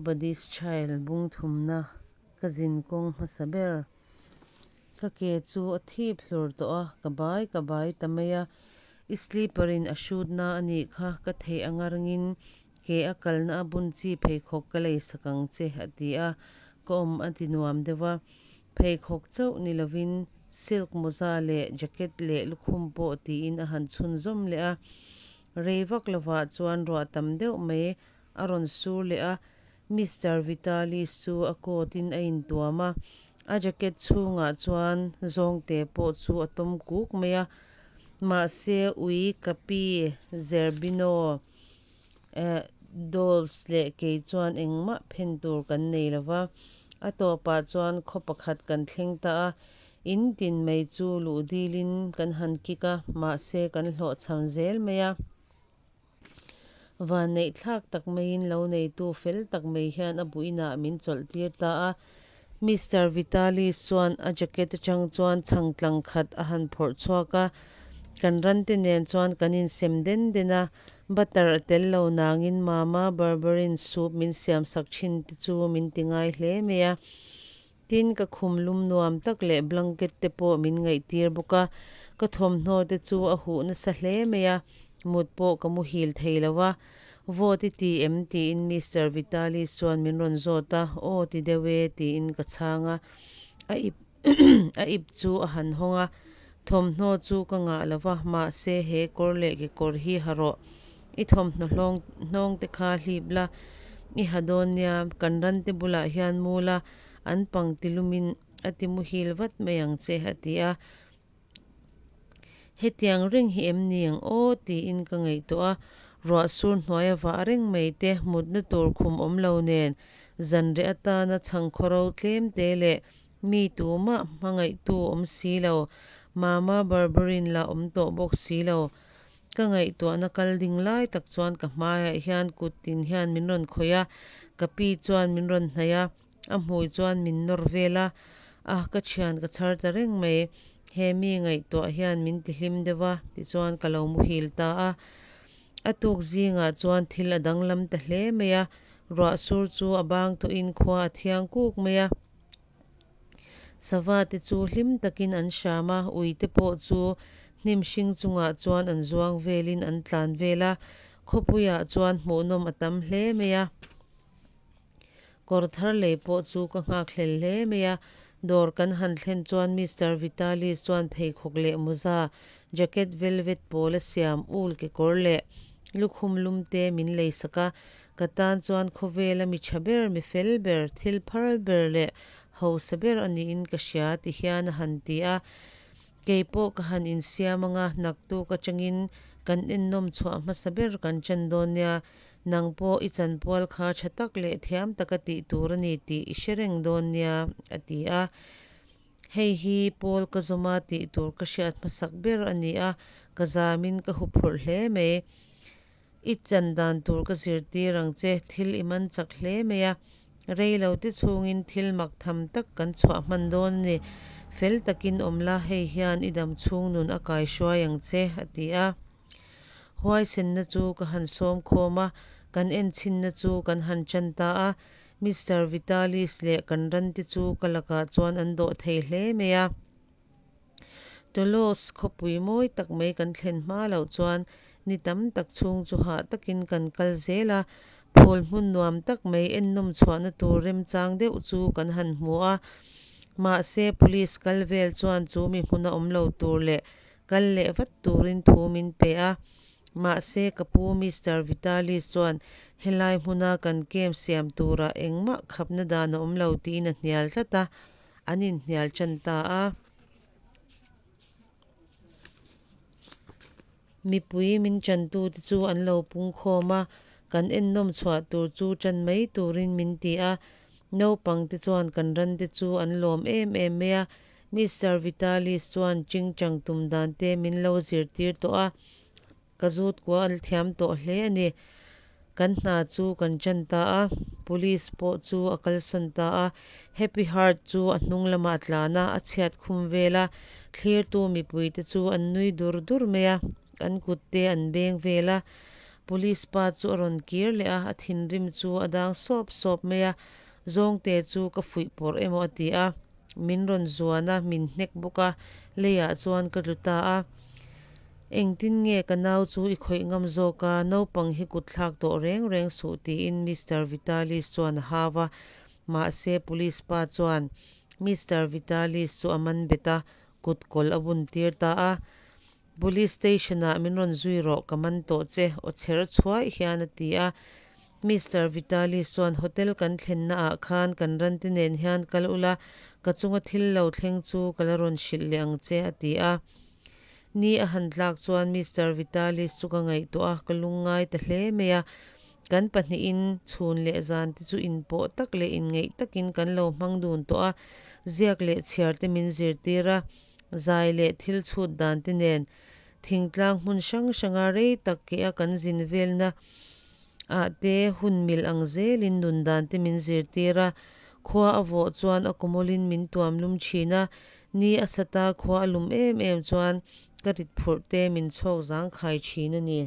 Nobody's Child bung thumna ka zinkawng hmasa ber. Ka ke chu a thip hlur tawh a, ka bai ka bai ta mai a. I slipper in a hrut na a nih kha, ka theih anga ringin ke a kalna a bun chi pheikhawk ka lei sak ang che a ti a, ka awm a ti nuam deuh a. Pheikhawk chauh ni lovin silk mawza leh jacket leh lukhum pawh tiin a han chhunzawm leh a. Rei vak lovah chuan ruah tam deuh mai a rawn sur leh a, Mister Vitalis chu a coat in a intuam a, a jacket chhungah chuan zawngte pawh chu a tawm kuk mai a. Mahse ui Capi, Zerbino, eh Dolls leh kei chuan engmah phen tur kan nei lo va. A tawpah chuan khaw pakhat kan thleng ta a, in tin mai chu luh dilin kan han kik a, mahse kan hlawhchham zel mai a. Vanneih thlak tak maiin lo neitu fel tak mai hian a buh inah min chawlh tir ta a. Mister Vitalis chuan a jacket atang chuan chhang tlang khat a han phawrh chhuak a, kan rante nen chuan kan insem den den a. Butter a tel lo nangin Mama Barberin soup min siam sak thin te chu min ti ngai hle mai a. Tin, ka khum lum nuam tak leh blanket te pawh min ngaihtir bawk a. Ka thawmhnaw te chu a huh nasa hle mai a, mut pawh ka muhil thei lo a. Vawt i ti em? tiin Mister Vitalis chuan min rawn zawt a, Aw ti deuh e tiin ka chhang a. A ip a ip chu a han hawng a, Thawmhnaw chu ka ngah lo va, mahse he kawr leh kekawr hi ha rawh. I thawmhnaw hlawng hnawng te kha hlip la, i ha dawn nia, kan rante bulah hian mu la, an pang ti lumin a ti muhil vat mai ang che, a ti a. Hetiang reng hi em ni ang aw? tiin ka ngaihtuah a. Ruah sur hnuaia vah reng mai te, mutna tur khum awm lo nen, zanreh atana chhangkhawro tlem te leh mi tumah hmangaihtu awm si lo, Mama Barbarin lah awm tawh bawk si lo. Ka ngaihtuahna kal ding lai tak chuan ka hmaiah hian kut tin hian min rawn khawih a, ka pi chuan min rawn hnaih a, a hmui chuan min nawr vel a, a ka thian ka chhar ta reng mai, he mi ngaihtuah hian min ti hlim deuh a tichuan ka lo muhil ta a. A tuk zingah chuan thil a danglam ta hle mai a, ruah sur chu a bang tawhin khua a thiang kuk mai a. Sava te chu hlim takin an hram a, ui te pawh chu hnim hring chungah chuan an zuang velin an tlan vel a, khawpuiah chuan hmuhnawm a tam hle mai a. Kawr thar lei pawh chu ka nghakhlel hle mai a, dawr kan han thlen chuan Mister Vitalis chuan pheikhawk leh mawza, jacket velvet pawl a siam, ul kekawr leh lukhum lum te min lei sak a, ka tan chuan khawvela mi tha ber, mi fel ber, thil phar ber leh hausa ber a niin ka hria ti hian a han ti a. Kei pawh ka han insiam anga naktuk atangin kan ennawm chhuah hmasa ber kan chan dawn nia, nang pawh i chanpual kha tha tak leh thiam taka tih tur a ni tih i hre reng dawn nia, a ti a. Hei hi pawl ka zawma tih tur ka hriat hmasak ber a ni a, ka zamin ka huphurh hle mai. I chan dan tur ka zirtir ang che, thil i man chak hle mai a, rei lo te chhungin thil mak tham tak kan chhuah hman dawn a ni. Fel takin awm la, hei hian i dam chhung nun a kaihruai ang che, a ti a. Huaisenna chu ka han sawm khawm a, kan enchhinna chu kan han chan ta a. Mister Vitalis leh kan rante chu ka lakah chuan an dawh thei hle mai a. Toulouse khawpui mawi tak mai kan thlen hma loh chuan ni tam tak chhung chu hah takin kan kal zel a, phul hmun nuam tak mai ennawm chhuahna tur remchang deuh chu kan han hmu a. Mahse, police kal vel chuan chu mi hmuna awm lo tur leh kal leh vat turin thu min pe a. Mahse, ka pu Mister Vitalis chuan helai hmuna kan camp siam turah engmah khapna dan a awm lo tiin a hnial tlat a. An inhnial tan ta a. Mipui min tantute chu an lo pungkhawm a, kan ennawm chhuah tur chu tan mai turin min ti a. Naupangte chuan kan rante chu an lawm em em mai a. Mister Vitalis chuan chingchang tum dan te min lo zirtir tawh a. Ka zut kual thiam tawh hle a ni. Kan hna chu kan chan ta a, Police pawh chu a kalsawn ta a. Happy Heart chu a hnung lamah a tlan a, a chhiat khum vel a. Thlirtu mipuite chu an nui dur dur mai a, an kut te an beng vel a. Police pa chu a rawn kir leh a, a thinrim chu a dang sawp sawp mai a. Zawngte chu ka fuihpawrh emaw a ti a, min rawn zuan a, min hnek bawk a, leiah chuan ka tlu ta a. Engtin nge ka nau chu i khawih ngam zawk a, naupang hi kut thlak tawh reng reng suh tiin Mister Vitalis chuan a hau a. Mahse police pa chuan Mister Vitalis chu a man bet a, kut kawlh a bun tir ta a. Police station ah min rawn zui rawh, ka man tawh che aw chher chhuai hian a ti a. Mister Vitalis chuan hotel kan thlenna ah khan kan ran te nen hian kal ula, ka chunga thil lo thleng chu ka la rawn hrilh leh ang che a ti a. Ni a han tlak chuan Mister Vitalis chu ka ngaihtuah a, ka lungngai ta hle mai a. Kan pahnihin chhun leh zan te chu inpawh tak leh inngeih takin kan lo hmang dun tawh a, ziak leh chhiar te min zirtir a, zai leh thil chhut dan te nen thingtlang hmun hrang hranga rei tak ke a kan zin velna ah te hun mil ang zelin nun dan te min zirtir a. Khua a vawh chuan a kawmawlin min tuam lum thin a, ni a sat a khua a lum em em chuan ka rit phurh te min chhawk zangkhai thin a ni.